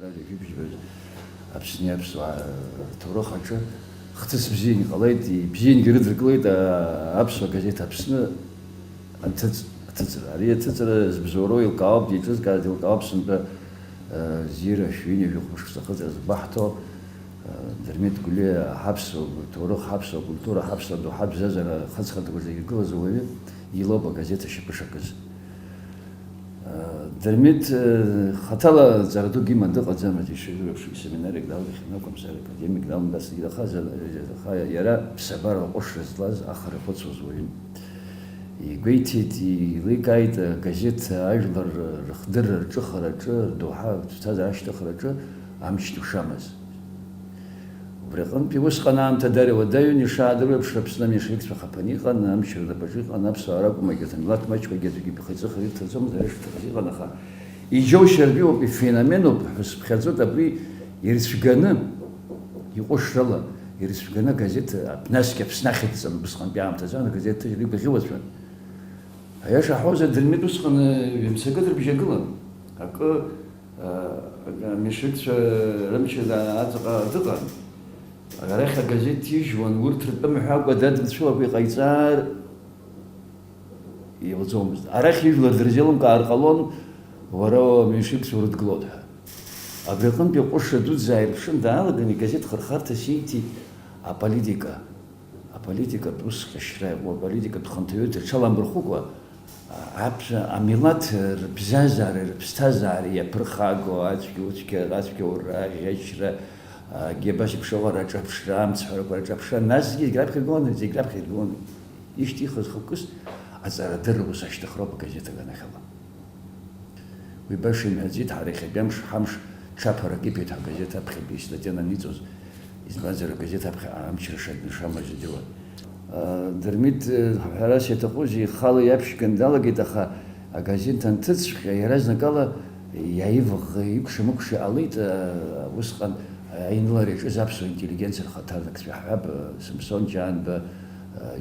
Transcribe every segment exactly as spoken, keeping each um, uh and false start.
Ҩажәи жәибжьбаз Аԥсни аԥсуаа рҭоурых аҿы хҭыс бзиан иҟалеит, ибзиангьы ирыдыркылеит, а, аԥсуа газеҭ Аԥсны аҭыҵ-, аҭыҵра. Ари аҭыҵра збзоуроу еилкаауп, деиҿызкааз деилкаауп сынтәа, а, зира шәи ҩынҩажәи хәмышк ҵахыҵра згәаҳҭо, а, Дырмит Гәлиа ҳаԥсуа ҭоурых, ҳаԥсуа культура, ҳаԥсуа доуҳатә бзазара ахыҵхырҭақәа зегьы иргылаз ауаҩы илоуп агазеҭ ашьапы шакыз. Дырмит, э, хаҭала ҵара дук иман дыҟаӡамызт, ишыжәдыруа еиԥш, исеминар далгахьан акәымзар, академик далымгацызгьы, аха за-, аха иара ԥсабара аҟәышра злаз, ахара ихәыцуаз уаҩын. Игәеиҭеит, еиликааит, агазеҭ ажәлар рыхдырра рҿыхараҿы, рдоуҳа, рыԥсҭазаара ашьҭыхраҿы амч ду шамаз. Убри аҟынтәи усҟан аамҭа дара иуадаҩын, ишаадыруа еиԥш, Аԥсны аменшевикцәа хапаны иҟан, амч рнапаҿы иҟан, аԥсуаа ракәым, егьырҭ амилаҭ маҷқәагьы аӡәгьы ԥхеиҵыхра ирҭаӡомызт, ара ишырҭахыз иҟан, аха иџьоушьартә иоуп, ифеноменуп ҳәа сыԥхьаӡоит, абри ирыцәганы, иҟәышрала ирыцәганы агазеҭ, насгьы Аԥсны ахьӡҵаны убысҟантәи аамҭазы агазеҭ ҭыжьра игәаӷьуацәан. Аиаша ҳҳәозар, Дырмит усҟан ҩымсакы дырбжьагылан. Акы, а, аменшевикцәа рымч аҵаҟа дыҟан. Арахь агазеҭ ҭижьуан, урҭ ртәы мҳәакәа дадымцәылакәа иҟаиҵар иауӡомызт. Арахь ижәлар дырзеилымкаар ҟалон, уара аменшевикцәа урыдгылоит ҳәа. Абри аҟынтәи аҟәышра дуӡӡа ааирԥшын, даалаган игазеҭ хырхарҭас ииҭеит аполитика. Аполитикатә ус ҟьашьра иаку, аполитикатә хынҭаҩы даҽаламырхәыкәа, аԥ-, амилаҭ рыбзазара, рыԥсҭазаара иаԥырхаго ацәгьа-уцәгьа, ацәгьаура, аӷьычра, егьи абас еиԥш аҟара аҿаԥшра, амцҳәарақәа рҿаԥшра, насгьы зегь раԥхьа иргыланы, зегь раԥхьа иргыланы ишьҭихыз хықәкыс аҵарадырра ус ашьҭыхроуп агазеҭ аганахьала. Уи баша имҳәаӡеит, ҳара иахьатәи амш ҳамш ҽаԥарак иԥеит ҳагазеҭ аԥхьатәи астатиа ананиҵоз, избанзар, агазеҭ аԥхьа амчра ша-, шамаз идыруан. Дырмит, ҳәарас иаҭахузеи, ихала иаԥшьганы далагеит, аха агазеҭ анҭыҵҵәҟьа, иаразнакала иааиваӷӷа, икәша-мыкәша иҟалеит, усҟан аинылара иаҿыз аԥсуа интеллигенциа рхаҭарнакцәа ҳҳәап, Самсон Ҷанба,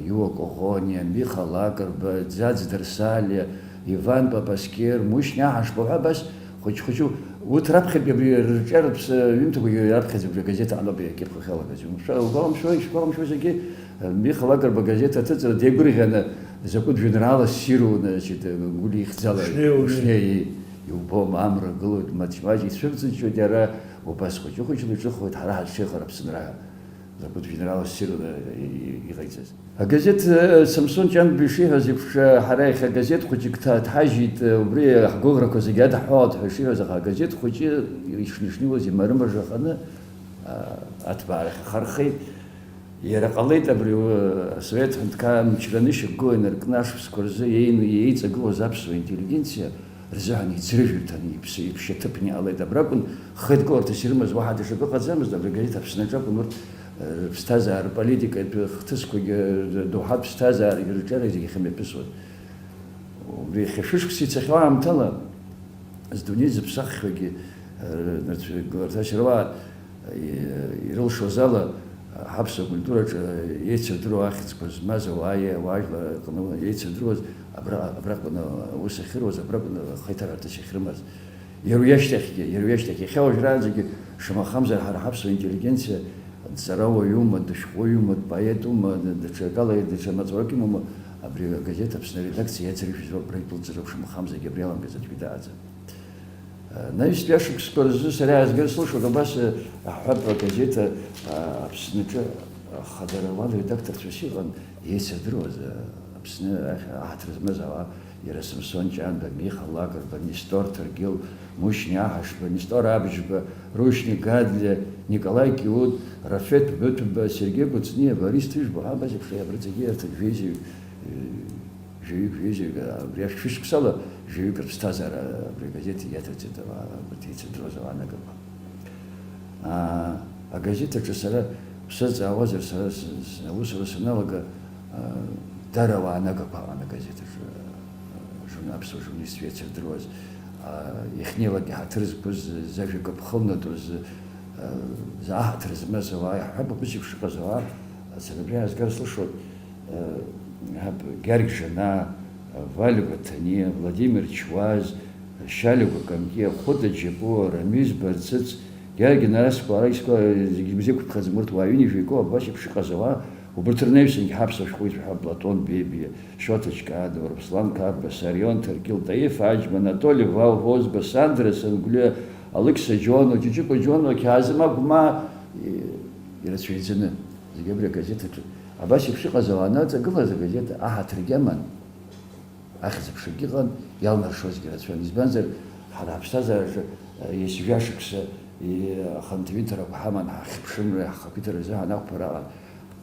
Иуа Коӷониа, Миха Лакрба, Ӡаӡ Дарсалиа, Иван Папаскер, Мушьни Аҳашба ҳәа абас хәыҷ-хәыҷы, урҭ раԥхьатәи абри рҿиаратә ҩымҭақәагьы раԥхьаӡа абри агазеҭ аҟноуп иакьыԥхьаха иалагаз. Умшәа-, угәаламшәои, ишәгәаламшәои зегьы, Миха Лакрба агазеҭ аҭыҵра деигәырӷьаны закәытә жәеинраала ссиру, значит, гәлихьӡала Шнеи, шнеи, иубом, амра гылоит, маҷ-маҷ ицәыбҵыҷҷоит иара, убас хәыҷы-хәыҷла иҿыхоит, ҳара ҳаҽшеихар Аԥсынра ҳәа. Закәытә жәеинраала ссирла иҟаиҵаз. Агазеҭ, э, Самсон Ҷанба ишиҳәаз еиԥш, э, ҳара иахьа газеҭ хәыҷык ҭа-, дҳажьит, э, убри ҳгәыӷрақәа зегьы адҳәалт ҳәа ишиҳәаз, аха агазеҭ хәыҷы ишнышнеиуаз имарымажаханы, а, аҭбаарахь ихархеит. Иара ҟалеит абри, э, Асовет ҳәынҭқарра мчра анышьақәгыла инаркны ашықәсқәа рзы иеины иеиҵагылоз аԥсуа интеллигенциа рзыҳәан иӡрыжәырҭаны иԥсы, иԥшьаҭыԥны иҟалеит. Абракәын хеидкыларҭас ирымаз уаҳа даҽакы ыҟаӡамызт, абри агазеҭ Аԥсны аҿакәын урҭ, э, рыԥсҭазаара, рполитикатә хҭысқәагьы, э, доуҳатә ԥсҭазаарагьы, рҿиара зегьы ахьымҩаԥысуаз. Убри иахьа шәышықәса ицахьоу аамҭала, здунеи зыԥсаххьоугьы, э, рыцәгыларҭа шьыруаа, ирылшоз ала, ҳаԥсуа культураҿы еицырдыруа ахьӡқәа змаз ауаа, ауаажәлар рҟны еицырдыруаз, абра-, абраҟны аус ахьыруаз, абраҟны ахеиҭарҳәарҭа ахьрымаз. Иара уи ашьҭахьгьы, иара уи ашьҭахь, иахьа уажәраанӡагьы, шамахамзар, ҳара ҳаԥсуа интеллигенциа дҵарауаҩума, дышәҟәыҩҩума, дпоетума, даҽакала, даҽа маҵурак имоума, абри агазеҭ Аԥсны аредакциа иаӡыржәыз роуп, рыдәылҵроуп, шамахамзаргьы абри аламгаз аӡәгьы дааӡам. Анаҩстәи ашықәсқәа рзы сара иаазгар сылшоит, убас, э, аҳәап, агазеҭ, э, Аԥсныҿы, э, хадара уан редакторцәас иҟан, еицырдыруаз, э, Аԥсны ахь аҳаҭыр змаз ауаа, иара Самсон Ҷанба, Миха Лакрба, Нестор Ҭаргьыл, Мушьни Аҳашба, Нестор Абжьба, Рушьни Гадлиа, Николаи Киут, Рафеҭ Быҭәба, Сергеи Кәыҵниа, Борис Ҭыжәба ҳәа абас еиԥш абарҵагьы иарҭ жәеизаҩык, э, Жәаҩык, жәеизаҩык, абри ашәышықәсала жәаҩык рыԥсҭазаара абри агазеҭ иаҭаҵеит, ауаа, урҭ еицырдыруаз ауаа анагақәа. Аа, агазеҭ аҿы сара бсазҵаауазар, сара с-, с-, аусура саналага, аа, дара ауаа анагақәа аҟан агазеҭ аҿы, аа, журна-, аԥсуа журналистцәа иацырдыруаз, аа, иахьнеилак иҳаҭыр зқәыз, зажәа каԥхылнатәыз, аа, аҳаҭыр змаз ауаа, иаҳҳәап, абас еиԥш иҟаз ауаа, сара абри аазгар сылшоит. Ҳаб Гьаргь Жана, Валиа Гәаҭаниа, Владимир Чуаз, Шьалиагәа Камки, Хәыта Џьапуа, Рамиз Барцыц, Георги Нарасқәа, ара иско-, зегьы бзиақәа ԥхьаӡам, урҭ уаа ҩынҩажәа икоу, абас еиԥш иҟаз ауаа, убырҭ рнаҩсангьы ҳаԥсуа шәҟәыҩҩцәа ҳәа Платон Бебиа, Шоҭа Ҷкадова, Руслан Қарба, Сарион Ҭаркьыл, Таиф Аџьба, Анатоли Вал-, Возба, Сандра Сангәлиа, Алықьса Џьоно, Ҷыҷыкәа Џьоно, Қьаазым Агәмаа, и-, ирацәаҩӡаны, зегьы абри агазеҭ аҿы. Абас еиԥш иҟаз ауаа анаҵагылаз, агазеҭ аҳаҭыргьы аман. Ахьӡ-аԥшагьы ыҟан, иалнаршозгьы рацәан. Избанзар, ҳара ҳаԥсҭазаараҿы, э, есжәа шықәса, э, ахантәаҩынҭарақәа ҳаман, ҳахьыԥшымра, ҳхақәиҭра рзы ҳанақәԥара аҟан.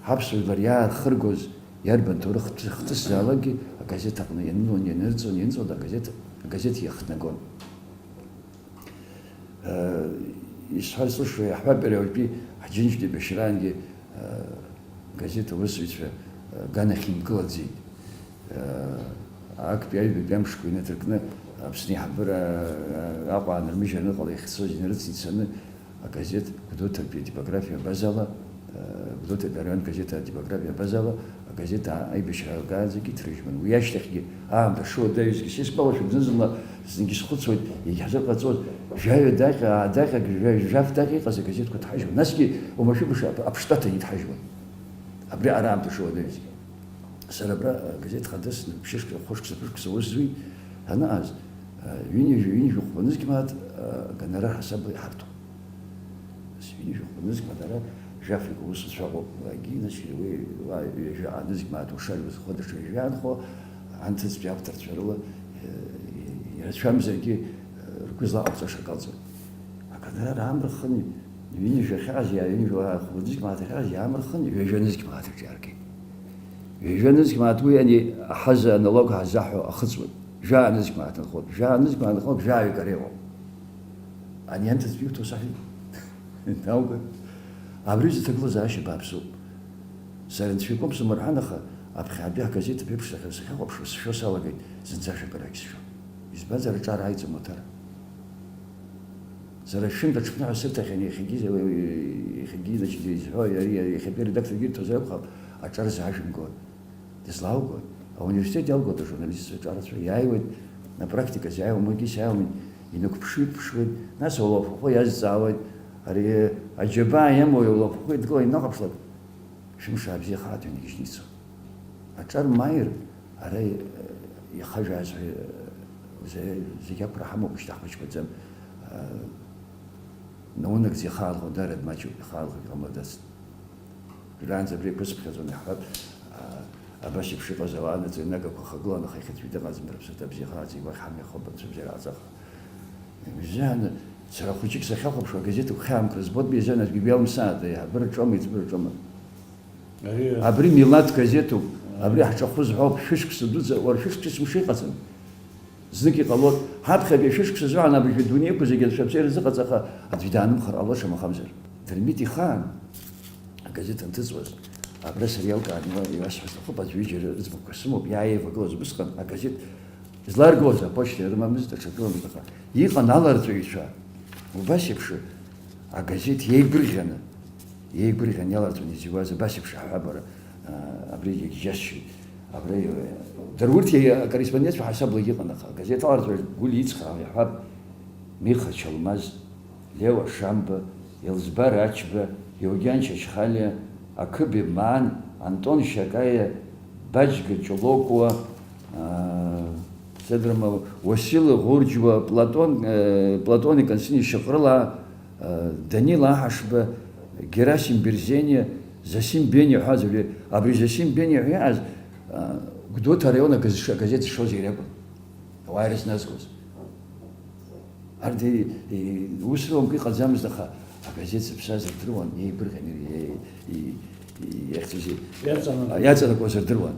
Ҳаԥсуа жәлар иаархыргоз, иарбан ҭоурых хҭыс-, хҭысзаалакгьы агазеҭ аҟны ианылон, ианырҵон, ианҵон, агазеҭ, агазеҭ иахнагон. Э, исҳәар сылшоит, иаҳҳәап, иара уажәтәи ҳџьынџьтәи еибашьраангьы, э, газеҭ аусзуҩцәа, э, аганахь инкылаӡеит. Э, актәи аҩбатәи амшқәа инаҭыркны Аԥсны аиҳабыра, э, Аҟәа аанырмыжьра аныҟала иахьцоз инарыцны ицаны, агазеҭ Гәдоуҭатәи атипографиа абазала, э, Гәдоуҭатәи араион газеҭ атипографиа абазала, агазеҭ а-, аибашьра аалгаанӡагьы иҭрыжьуан. Уи ашьҭахьгьы, аамҭа шуадаҩызгьы, сисгәалашәом, зны-зынла сынгьы схәыцуеит, иагьҳзыҟаҵоз, жәаҩа даҟьа, аадаҟьак, жәа-, жәаф даҟьа иҟаз агазеҭқәа ҭҳажьуан. Насгьы уамашәа баша ап-, аԥштәаҭа иҭҳажьуан. Абри ара аамҭа шуадаҩызгьы. Сара абра агазеҭ хадасны ԥшьышықәса, хәышықәса, ԥышықәса аус зуит, анаҟаз, ҩынҩажәа, ҩынҩажәи хәба нызқь мааҭ, а, гонорар ҳасабла иҳарҭон. Нас ҩынҩажәи хәба нызқь мааҭ ара жәаф икы усуцәа ыҟоуп, егьи, нас, уи, уа, ҩажәа нызқь мааҭ ушар иузхо даҽа ҩажәа аанхо, анҭыҵтәи авторцәа рыла, э, ирацәамзаргьы, э, ргәы злаҟарҵаша акалҵон. Агонорар аамырхын, ҩынҩажәа ахьааз иа-, ҩынҩажәа хәба нызқь мааҭ ахьааз иаамырхын, ҩажәа нызқь мааҭ аҿы иааргеит. Ҩажәа нызқь мааҭ уи ани ҳаза аналог ҳазаҳәо ахыҵуан. Жәаа нызқь мааҭ нхоит, жәаа нызқь мааҭ нхоит, жәаҩык ара иҟоуп. Ани анҭыҵтәи иуҭо саҳәеит. Наугәа. Абри зҭагылазаашьа бааԥсуп. Сара нцәа икәым сымырҳан, аха аԥхьатәи агазеҭ аԥеиԥш сахьа-, сахьахәаԥшуа сшәо салагеит, зынӡа шәакырагь сшәом. Избанзар, аҿар ааиӡом аҭара. Сара шәынтә аҽԥныҳәа сырҭахьан, иахьагьы, иахьагьы, значит, изҳәо, иара, иара, иахьатәи аредакторгьы ирҭозар акәхап, аҿар заажәымгон. Дызлалгои? Ауниверситет иалгоит ажурналистцәа аҿарацәа, иааиуеит, апрактиказы иааиуа, мыгьыс иааиуа, инықәԥшы-ықәԥшуеит, нас ауалафахәы иазҵаауеит, ари аџьабаа иамоу ауалафахәы идгылан инаҟаԥшлак, шәымш аабзиахааит ҳәа инагьежьны ицон. Аҿар маир, ара ихажәааз ҳәа, э, зе-, зегь ақәра ҳамоуп, шьҭа ҳмыҷқәаӡам. Э, наунагӡа ихаалго дара дмаҷуп, ихаалго иҟамло дацт. Уажәраанӡа абри еиқәысԥхьаӡон, иаҳҳәап, а, абас еиԥш иҟаз ауаа анаӡаҩнагақәа хагылан, аха иахьатәи дыҟаӡам, рыԥсаҭа бзиахааит, зегь уахь ҳамҩахоуп, анцәа бзиара ҟаҵаха. Ҩажәа, сара хәыҷык сахьахәаԥшуа, агазеҭ агәхьаамгара збоит, ҩажәа, нас Гәибиал Мсааҭ, аиҳабыра ҿома, иӡбара ҿома. Ари Абри милаҭ газеҭуп, абри ҳҿахәы зҳәоуп, шәышықәса дуӡӡа, уара шәышықәса есымша иҟаӡам. Знык иҟалоит, ҳаԥхьатәи ашәышықәса азыҳәан абыржәы адунеи иқәу зегьы анцәа абзиара рзыҟаҵаха, аӡә даанымхар ҟалоит, шамахамзар. Дырмит ихаан агазеҭ анҭыҵуаз, абра сара иалкааны иуа-, иуасҳәар сҭахуп, аӡә ҩыџьа рыӡбахәқәа сымоуп, иааивагылаз убысҟан агазеҭ зларгоз аԥошьҭа ирымамызт, аҽакыламызт, аха иҟан аларҵәаҩцәа, убас еиԥш агазеҭ иеигәырӷьаны, иеигәырӷьаны иаларҵәаны изыҩуаз абас еиԥш аҳәабара, а, абригьы егьџьасшьоит. Абра, э, дара урҭ иа-, акорреспондентцәа ҳасаблагьы ыҟан, аха агазеҭ аларҵәаҩ Гәлиа ицхраауа иаҳәап, Миха Чалмаз, Леуа Шамба, Елзбар Ачба, Еугьан Чачхалиа, Ақыб Емаан, Антон Шьакаиа, Баџьга Ҷолокуа, аа, Седрама Уасил Ӷәырџьуа, Платон, э, Платон Константин Шьаҟрылаа, э, Данил Аҳашба, Герасим Берзениа, Зосим Бениа ҳәа аӡәы, абри Зосим Бениа ҳәа иҟаз, э, Гәдоуҭа араион агаз-, агазеҭ зшоз иара акәын. Ауаа ирызназгоз. Арҭ, и, и, ус рыламкәа иҟаӡамызт, аха агазеҭ зыԥсаз рдыруан, иеигәырӷьан, и, и, и, иахьӡузеи, иаҵанакуаз. Иаҵанакуаз рдыруан.